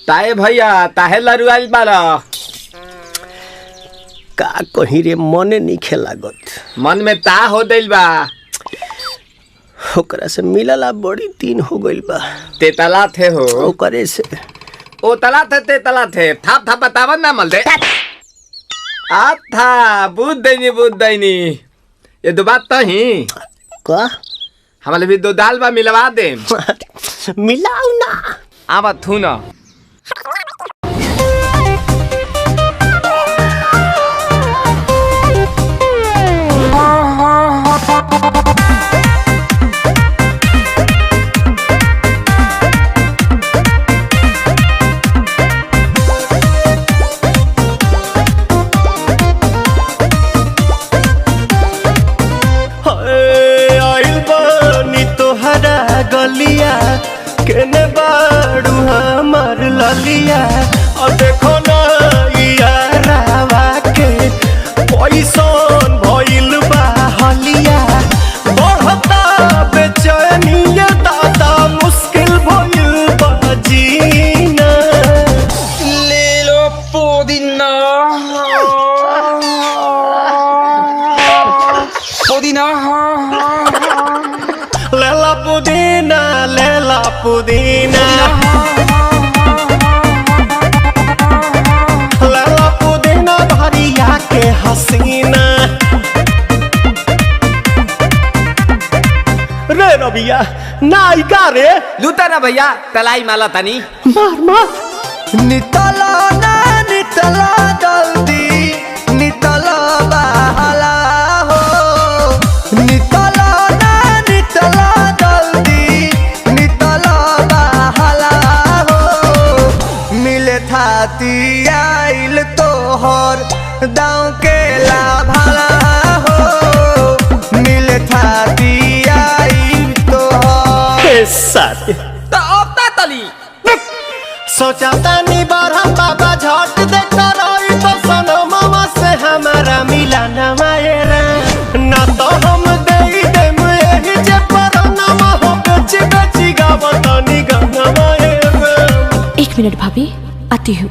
ताए भैया ताहे लरुआइल बारा। का कहीं रे, मने नइखे लागत। मन में ता हो दिल बा। ओकरा से मिलला बड़ी दिन हो गइल बा। तेतला थे हो। ओकरे से ओ तला थे तेतला थे थाप थाप बतावन ना मल दे। आ था बुद्ध दैनी बुद्ध दैनी ये दो बात तो ही का हमारे भी दो दाल बा मिलवा दे। मिलाऊ ना आवा थू ना। आइल बानी तोहरा गलिया केने बाड़ू हमर ललिया। और देखो ना यारावा के पैसन भइल बा हलिया। बढ़ता बेचैनिया दादा मुश्किल भइल बा जीना। ले लो पुदीना पुदीना लेला पुदीना लेला पुदीना लेला पुदीना भरिया के हसीना। रे रबिया नायिका रे लूटा ना भैया तलाई माला तनी मार मार। नितला ना नितला जल्दी नितला बहला हो। नितला ना नितला जल्दी नितला बहला हो। मिले थाती आइल तोहर दाँव के लाभाला हो। मिले थाती आइल तोहर साथी तो अब ता तली सोचा तानी बारह बाबा झट देखता रही तो सनमवा से हमारा मिला न मायरा। ना तो हम दे देम एही जे परनमा हो बेची बेची गावतानी गाना मायरा। एक मिनट भाभी, आती हूँ।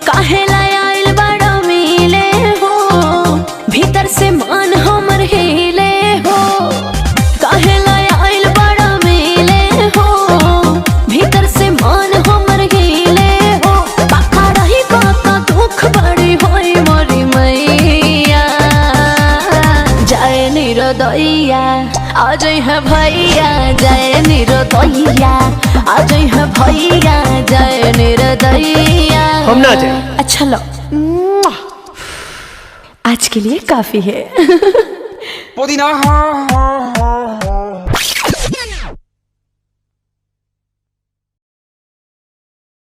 काहे लायल बड़ा मिले हो, भीतर से मान हमर हिले हो। काहे लायल बड़ा मिले हो, भीतर से मान हमर हिले हो। बाका रही बाका दुख बड़ी होई मोरी मैया। जाए निरोदैया आ जाई है भैया, जाए निरोदैया आ जाई है भैया, जाए निरोदैया। हम ना जाए। अच्छा लो, आज के लिए काफी है। पुदीना।